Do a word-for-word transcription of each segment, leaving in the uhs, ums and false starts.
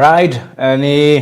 Right, eh, ni,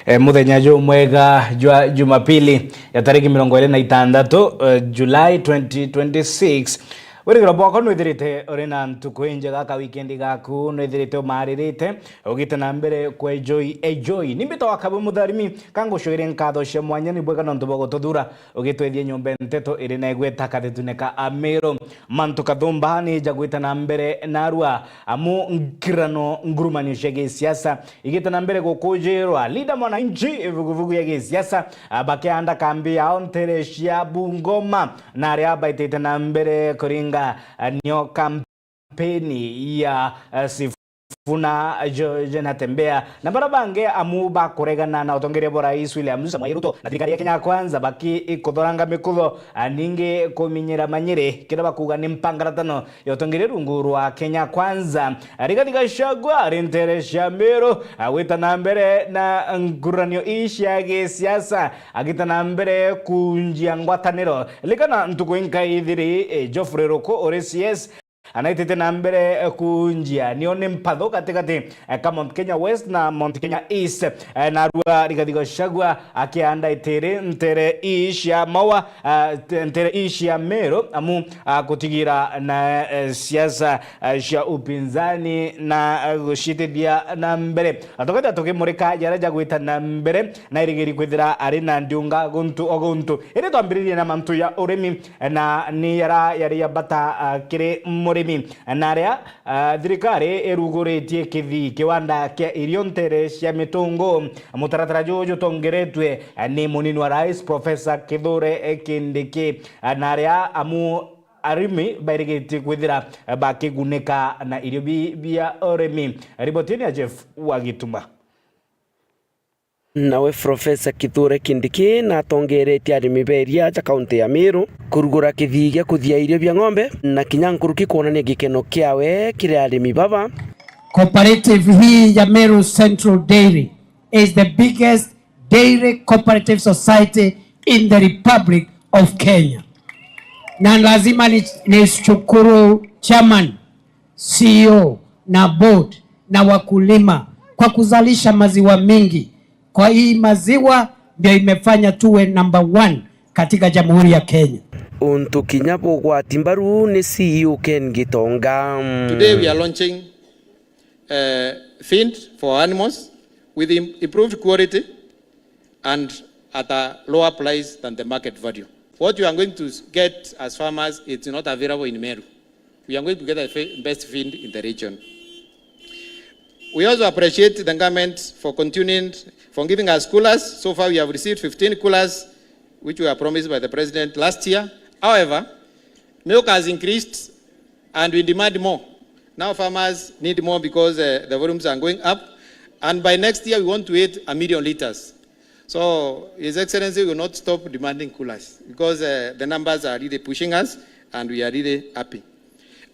eh, muthenya jumwega jwa Jumapili ya tariki mirongo iri na itantatu, eh, July twenty twenty-six. Wirigiro bwakwa nwithirite uri na ntuku injega, ka weekend gaku nwithirite umaririte, ugite na mbere kwejoy, ejoy. Ni mbitagwa Kabu Mutharimi, ka ngucuire nkatho cia mwanya ni bwega nontu bwa gututhura, ugitwethia nyomba nteto iri na igweta kathitune ka Amiru. Mantu kathumba ni jagwita na mbere narua, amu nkirano ngurumanio cia gisiasa igite na mbere gukujirwa. Leader Mwananchi, ivuguvugu ya gisiasa, ah, bakianda kambi yao ntere cia Bungoma, na aria baitite na mbere kuringa, ah, nio kampeni ya, ah, Sifuna, George Natembeya na bara bangi, amu bakuregana na utongeria bwa Rais William Samoei Ruto na thirikari ya Kenya Kwanza, baki ikuthoranga mikutho, ah, ningi kuminyira manyiri, kiria bakuga ni mpangaratano ya utongeria rungu rwa Kenya Kwanza. Rigathi Gachagua ari ntere cia Meru, agwita na mbere na nguranio ii cia gisiasa, agita na mbere kunjia ngwataniro. Likana ntuku inkai ithiri, eh, Geoffrey Ruku uri C S, anaitite na mbere, eh, kunjia nio ni mpatho gatigati, eh, ka Mount Kenya West na Mount Kenya East. Eh, narua Rigathi Gachagua akianda itiri ntere ii cia Maua, ah, te-, ntere ii cia Meru, amu, ah, gutigira na, eh, siasa, eh, cia upinzani na, eh, gucitithia na mbere. Na tugeta tukimurika jaria jagwita na mbere, na irigiri kwithira ari na ndiunga guntu o guntu. Indi twambiririe na mantu ya urimi, na ni yara yari ya bata, ah, kiri murimi. Na aria Ah, thirikari iruguritie kithii kiwanda kia irio ntere cia Mitungu. Mutaratara juju jutongeretwe, ah, ni munini wa rais, Professor Kithure, eh, Kindiki. Ah, na aria amu arimi bairigitie kwithira, eh, bakigunika na irio bi-, bia urimi. Riboti ni ya Jeff wa Gituma. Nawe Professor Kithure Kindiki natongeretie arimi ba iria ja kaunti ya Meru kurugura kithii gia kuthia irio bia ng'ombe na kinya nkuruki kwonania gikeno kiawe kiri arimi baba. Cooperative hii ya Meru Central Dairy is the biggest dairy cooperative society in the Republic of Kenya. Na lazima ni, nishukuru chairman, C E O na board na wakulima kwa kuzalisha maziwa mingi. Kwa hii maziwa ndio imefanya tuwe number one katika Jamhuri ya Kenya. Untu kinya bugwati mbaru ni C E O Ken Gitonga. Today we are launching, uh, feed for animals with im-, improved quality and at a lower price than the market value. What you are going to s-, get as farmers, it's not available in Meru. We are going to get the fe-, best feed in the region. We also appreciate the government for continuing, for giving us coolers. So far, we have received fifteen coolers, which were promised by the president last year. However, milk has increased and we demand more. Now farmers need more because, uh, the volumes are going up. And by next year, we want to hit a million liters. So, His Excellency will not stop demanding coolers because, uh, the numbers are really pushing us and we are really happy.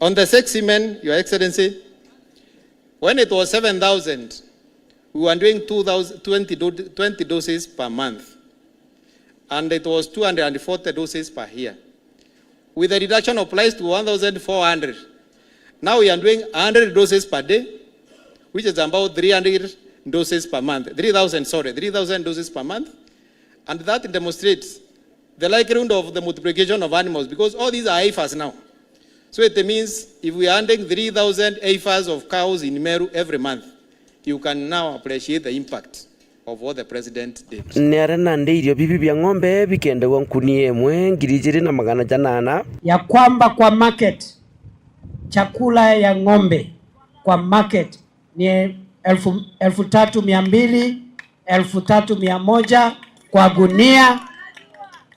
On the sex semen, Your Excellency, when it was seven thousand, we were doing two thousand, twenty do-, twenty doses per month. And it was two hundred and forty doses per year. With the reduction of price to one thousand four hundred, now we are doing a hundred doses per day, which is about three hundred doses per month. Three thousand, sorry, three thousand doses per month. And that demonstrates the likelihood of the multiplication of animals, because all these are heifers now. So it means if we are handling three thousand heifers of cows in Meru every month, you can now appreciate the impact of what the president did. Ni aria nandi irio bibi bia ng'ombe bikendagwa nkuni imwe ngiri ijiri na magana janana. Ya kwamba kwa market, chakula ya ng'ombe kwa market ni elfu, elfu tatu mia mbili, elfu tatu mia moja kwa gunia,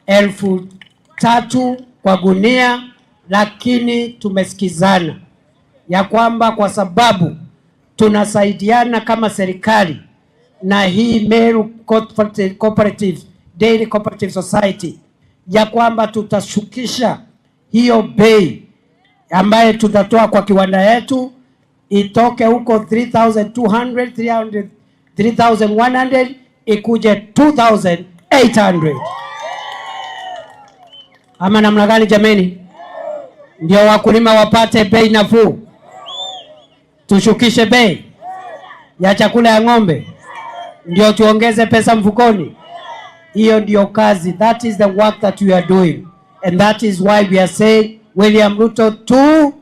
elfu tatu kwa gunia, lakini tumesikizana ya kwamba kwa sababu tunasaidiana kama serikali na hii Meru Cooperative, Cooperative, Dairy Cooperative Society, ya kwamba tutashukisha hiyo bei ambaye tutatoa kwa kiwanda yetu, itoke huko three thousand two hundred, three hundred, three thousand one hundred, ikuje two thousand eight hundred. Ama namna gani jameni? Ndio wakulima wapate bei nafuu. Tushukishe bei ya chakula ya ng'ombe. Ndio tuongeze pesa mfukoni? Hiyo ndio kazi. That is the work that we are doing. And that is why we are saying, William Ruto tu.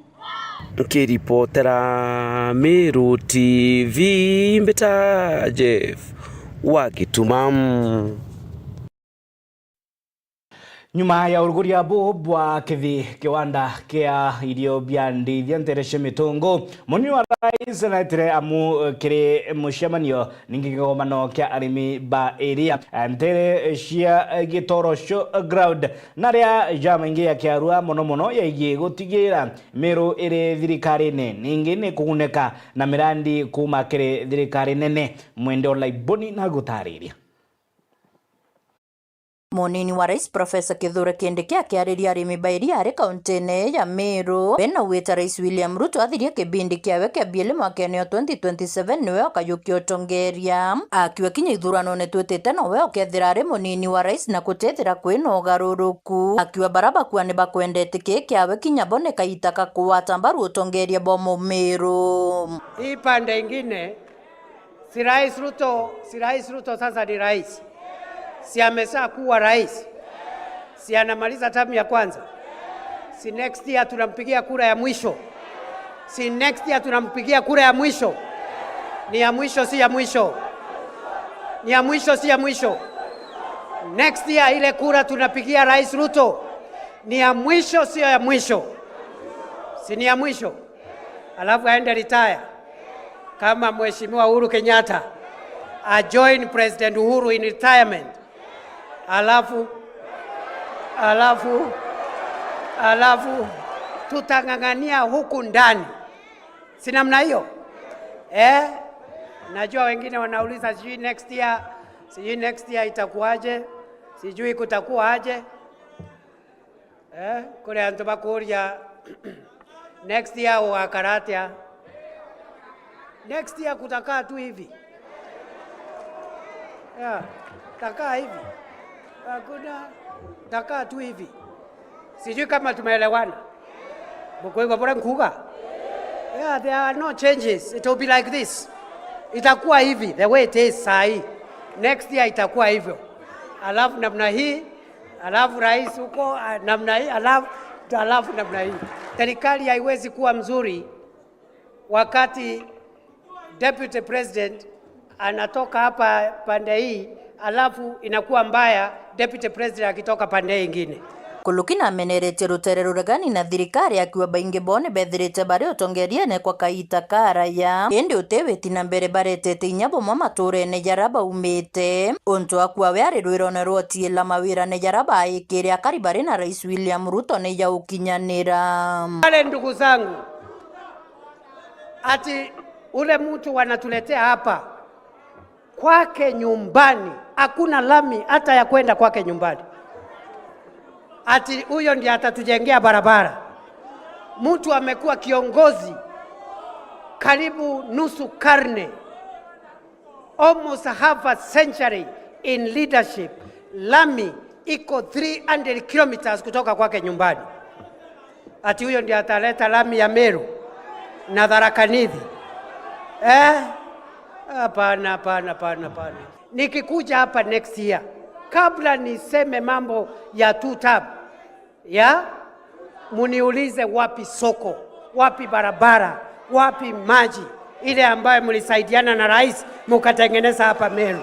Nkiripotera Meru T V, mbita Jeff wa Gituma. Nyuma ya uruguria buu bwa kithi kiwanda kia irio bia ndithia ntere cia Mitungu, munini wa rais naetire amu kiri mucemanio ningi kigomano kia arimi ba iria ntere cia Gitoro Show Ground, na ria jamaingi yakiarua mono mono yaigie gutigira Meru iri thirikarine ningi ni kuguneka na mirandi kuuma kiri thirikari nene. Mwende Olaiboni na gutariria. Munini wa rais Professor Kithure Kindiki akiariria arimi ba iria ari kauntine ya Meru, we naugite rais William Ruto athirie kibindi kiawe kia bieli mwakene wa twenty twenty-seven niwe ukayukia utongeria. Akiuga kinya ithuranone twitite nowe ukethira ari munini wa rais na kutethira kwina ugaruruku. Akiuga bara bakua ni bakwendete kii kiawe kinya bo ni kaita ka kugwata mbaru utongeria bwa Mumiru. Hii pande ingine, si Rais Ruto, si Rais Ruto sasa ni rais? Si ameshakuwa rais? Si anamaliza term ya kwanza? Si next year tunampigia kura ya mwisho? Si next year tunampigia kura ya mwisho? Ni ya mwisho, si ya mwisho? Ni ya mwisho, si ya mwisho? Next year ile kura tunapigia Rais Ruto ni ya mwisho, sio ya mwisho? Si ni ya mwisho? Alafu aende retire kama Mheshimiwa Uhuru Kenyatta, a join President Uhuru in retirement. Alafu, alafu, alafu tutang'ang'ania huku ndani. Si namna hiyo? Eh? Najua wengine wanauliza, "Sijui next year, sijui next year itakuwaje, sijui kutakuwa aje." Eh, kuri antu bakuria, "Next year ugakara atia?" Next year kutakaa tu hivi. Yeah, takaa hivi. Hakuna, takaa tu hivi. Sijui kama tumeelewana. Bukwigua buria nkuuga? Yeah, there are no changes. It will be like this. Itakuwa hivi, the way it is sahi. Next year itakuwa hivyo. Alafu namna hii, alafu rais huko, ah, namna hii, alafu, alafu namna hii. Serikali haiwezi kuwa mzuri wakati deputy president anatoka hapa pande hii, alafu inakuwa mbaya deputy president akitoka pande hii ingine. Kuluki nameneretie rutere ruregani na thirikari, akiuga baingi bo ni bethirite bari utongeriene kwa kaita karaya, indi uti witi na mbere baretete inya bumwe maturene jara baumite. Untu akua we ari rwirone rwa utiila mawirane jara baikire akari bari na Rais William Ruto ni ja ukinyanira. Wale ndugu zangu, ati ule mtu wanatuletea hapa, kwake nyumbani hakuna lami hata ya kwenda kwake nyumbani. Ati huyo ndiye atatujengea barabara. Mtu amekuwa kiongozi karibu nusu karne, almost half a century in leadership. Lami iko three hundred kilometers kutoka kwake nyumbani. Ati huyo ndiye ataleta lami ya Meru na Tharaka Nithi? Eh? Hapana, hapana, hapana, hapana. Nikikuja hapa next year, kabla niseme mambo ya two term, ya, muniulize wapi soko, wapi barabara, wapi maji ile ambayo mlisaidiana na rais mukatengeneza hapa Meru.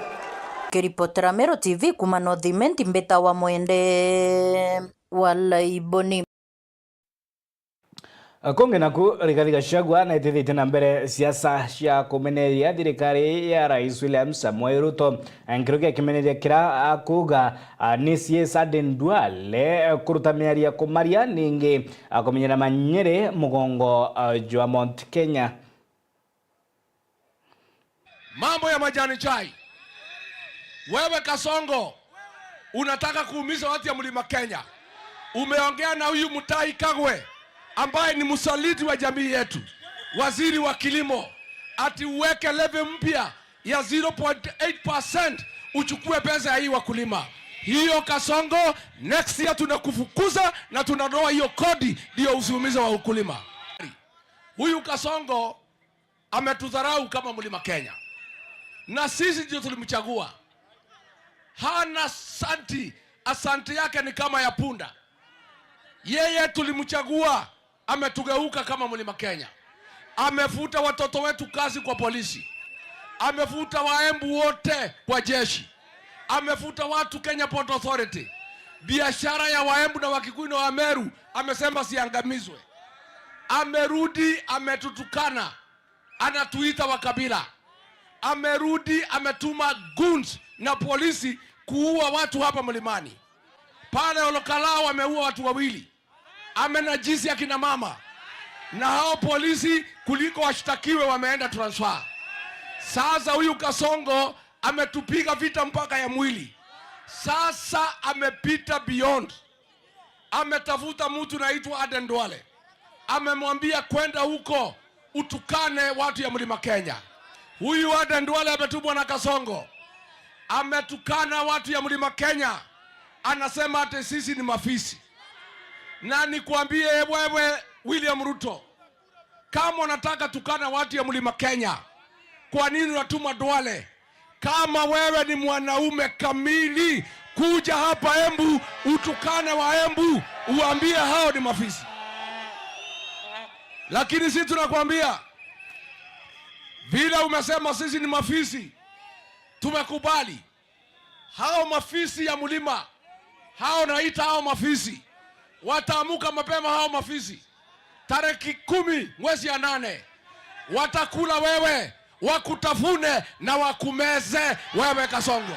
Kiripotera Meru T V kuma North Imenti, mbita wa Mwende wa Laiboni. Kungi naku, Rigathi Gachagua naitithitie na mbere siasa cia kumeneria thirikari ya Rais William Samoei Ruto, nkirungi akimeneria kira akuuga, ah, ni siasa ndendwale kuruta miario ya kumaria ningi, ah, kumenyera manyiri mugongo, ah, jwa Mount Kenya. Mambo ya majani chai. Wewe Kasongo, unataka kuumiza watu ya Mlima Kenya. Umeongea na huyu Mutahi Kagwe ambaye ni msaliti wa jamii yetu, waziri wa kilimo, ati uweke levy mpya ya zero point eight percent, uchukue pesa ya hii wakulima. Hiyo Kasongo, next year tunakufukuza na tunatoa hiyo kodi ndio usiumize wa ukulima. Huyu Kasongo ametudharau kama Mlima Kenya. Na sisi ndio tulimchagua. Hana santi, asante yake ni kama ya punda. Yeye tulimchagua, ametugeuka kama Mlima Kenya. Amefuta watoto wetu kazi kwa polisi. Amefuta Waembu wote kwa jeshi. Amefuta watu Kenya Port Authority. Biashara ya Waembu na Wakikuyu na Wameru amesema siangamizwe. Amerudi, ametutukana. Anatuita wa kabila. Amerudi, ametuma goons na polisi kuua watu hapa Mlimani. Pale Olokalao ameua watu wawili. Amenajisi akina mama. Na hao polisi kuliko washtakiwe wameenda transfer. Sasa huyu Kasongo ametupiga vita mpaka ya mwili. Sasa amepita beyond. Ametafuta mtu naitwa Aden Duale. Amemwambia, "Kwenda huko utukane watu ya Mlima Kenya." Huyu Aden Duale ametumwa na Kasongo. Ametukana watu ya Mlima Kenya. Anasema ati sisi ni mafisi. Na nikwambie wewe William Ruto, kama unataka tukana watu ya Mlima Kenya, kwa nini unatuma Duale? Kama wewe ni mwanaume kamili, kuja hapa Embu, utukane wa Embu, uambie hao ni mafisi. Lakini sisi tunakwambia, vile umesema sisi ni mafisi, tumekubali. Hao mafisi ya mlima, hao naita hao mafisi, wataamuka mapema hao mafisi. Tariki kumi mwezi ya nane, watakula wewe, wakutafune na wakumeze wewe, Kasongo.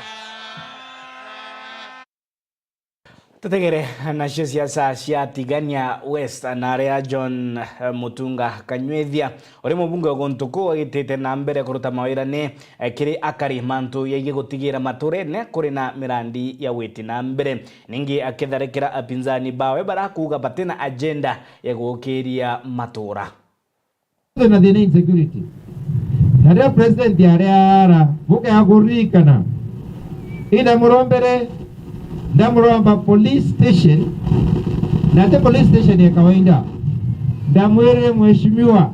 Tutegere nacio siasa cia Tigania West, na aria John, eh, Mutunga Kanywithia, uri mubunge wa guntu kuu, agitite na mbere kuruta mawira ni, eh, kiri akari mantu yegie gutigira maturene kuri na mirandi ya witi na mbere. Ningi akitharikira apinzani bawe barakuuga batina agenda ya gukiria matura. Twina thina insecurity. Na riria president ariara, bukea kuririkana, indamurombere, ndamuromba police station, na ti police station ya kawaida. Ndamwirire, "Mheshimiwa,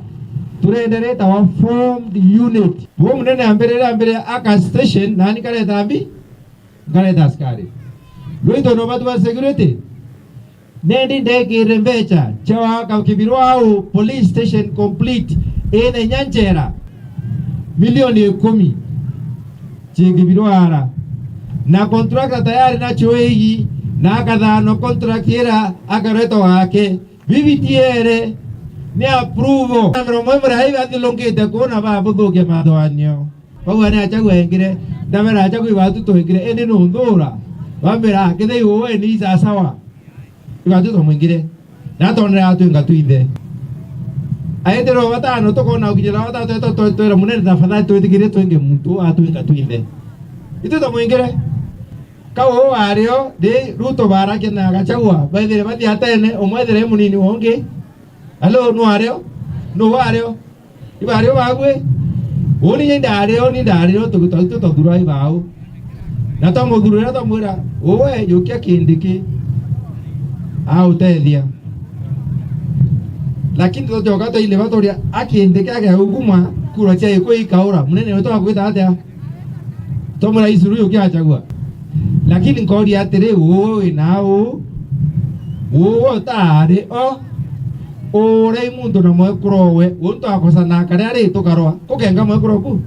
turenda ritawa formed unit." Bo munene ambirire, ambire aka station, nani kareta mbi? Nkareta askari. Rwito no batu ba security. Nendi ndekire mbecha cia waka Kibirwa au police station complete ina inya njera milioni ikumi ci Kibirwa ara. Na contractor tayari nacio igi, na akathano contract ira akaretwa wake. Bibitiere ni approval. Na miromo imwe rai bathilungite kuona babuthukia mathoanio. Bau ane Achagua engire, ndabera Achagua ibatu twengire, indi nunthuura. Bambira, "Kethira iwe ni isasawa, ibatu twamwingire." Na atonere atwinga twinthe. Aitire o batano, tukona ukinyira batatu, eto twe-, twera munene, tafadhali twitikirie twinge muntu atwinga twinthe. Itu twamwingire. Ka uu wario, ndi Ruto barakia na Gachagua, baithire bathiatene, umwe ethire e munini wa ungi. Alo, nu wario? Nu wario? Ibario bagwe. Uni ni ndario, ni ndario, tuguta-, tutothura ibao. Na twamuthurira twamwira, "Uwe, yukia Kindiki autethia." Lakini tucoka twaine baturia, "A Kindiki age uguma, kura cia Gikuyu ikaura, munene wetu akwita atia?" Twamwira, "Icuru yukia Gachagua." Lakini nkooria atiri, uwe wina uu? Uwe utaari o? Uria i muntu na mwekuru owe, untu akosana akari ari tukarwa, kukenga mwekuru oku?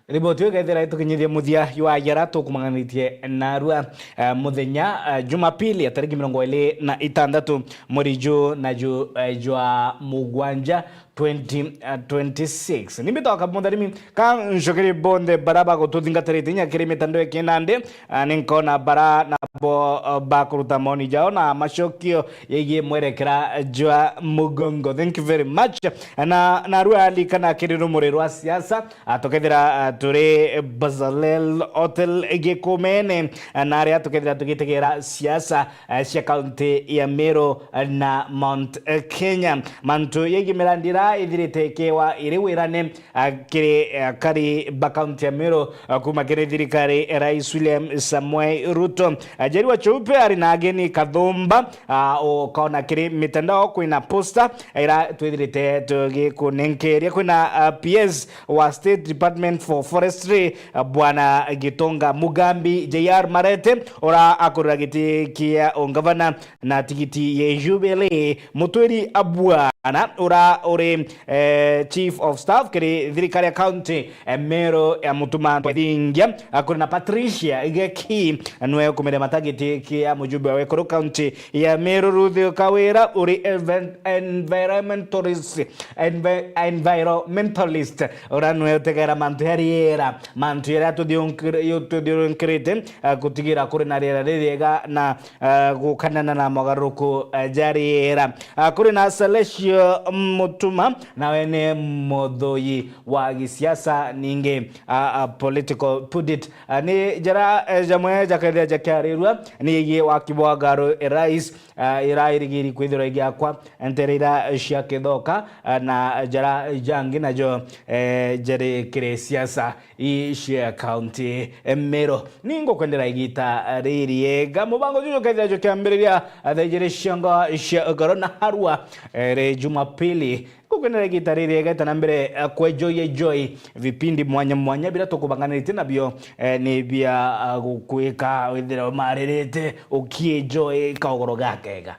Riboti iu ikethira itukinyithia muthia jwa jara tukumang'anitie narua, eh, muthenya, eh, Jumapili ya tariki mirongo iri na itantatu mweri ju na ju, eh, jwa mugwanja, twenty twenty-six. Ni mbitoka mutharimi ka ncokeri bonthe bara bagututhingatirite inya kiri mitandao ya kinandi, ah, ni nkona bara nabo, ah, bakuruta maoni jao na macokio yegie mwerekera jwa mugongo. Thank you very much. Na, narua alikana kiri rumuri rwa siasa, ah, tukethira, ah, turi Bazalel Hotel Gikumene, ah, na aria tukethira tugitegera siasa, eh, cia kaunti ya Meru, eh, na Mount, eh, Kenya. Mantu yegie mirandi ira ithirite ikewa iri wirane, eh, kiri, eh, akari ba kaunti ya Meru, eh, kuma kiri thirikari ya Rais William Samoei Ruto, eh, Njeri wa Cheupe ari na ageni Kathumba, ah, ukaona kiri mitandao kwina poster ira twithirite tugikunenkeria. Kwina, ah, P S wa State Department for Forestry, ah, Bwana Gitonga Mugambi, J R Marete, ura akurira giti kia ungavana na tigiti ya Jubilee, Mutwiri Abwana, ura uri, eh, Chief of Staff kiri thirikari ya county, eh, Meru ya Mutuma Thingia, ah, kuri na Patricia Geki, nwe ukumire matagiti kia mujumbe wa Wekuru county ya Meru. Ruth Kawira uri envi-, environmentalist, envi-, environmentalist, ura nwe utegera mantu ya riera, mantu yaria tuthiunkir-, tuthiunkirite, ah, gutigira kuri na riera ririega na ah, gukanana na mogaruruku, ah, ja riera. Ah, kuri na Celestio Mutuma, nawe ni muthuyi wa gisiasa, ningi, ah, ah, political pundit. Ah, ni jara, eh, jamwe jakethia jakiarirua ni yegii waki bwa Garu Rais, ah, ira irigiri kwithirwa igiakwa ntere ira cia kithoka, ah, na jara jangi najo, eh, jari kiri siasa ii cia kaunti Meru. Ni ngukwendera igita ririega. Mubango juju kethira jukiambiriria thaa ijiri ciongo cia ugoro na harua, eh, ri Jumapili. Ngukwendera igita ririega, ita na mbere, eh, kwejoy ejoy vipindi mwanya mwanya bira tukubanganiritie nabio, eh, ni bia, ah, gukwika withire umaririte ukiejoy kaugoro gakega.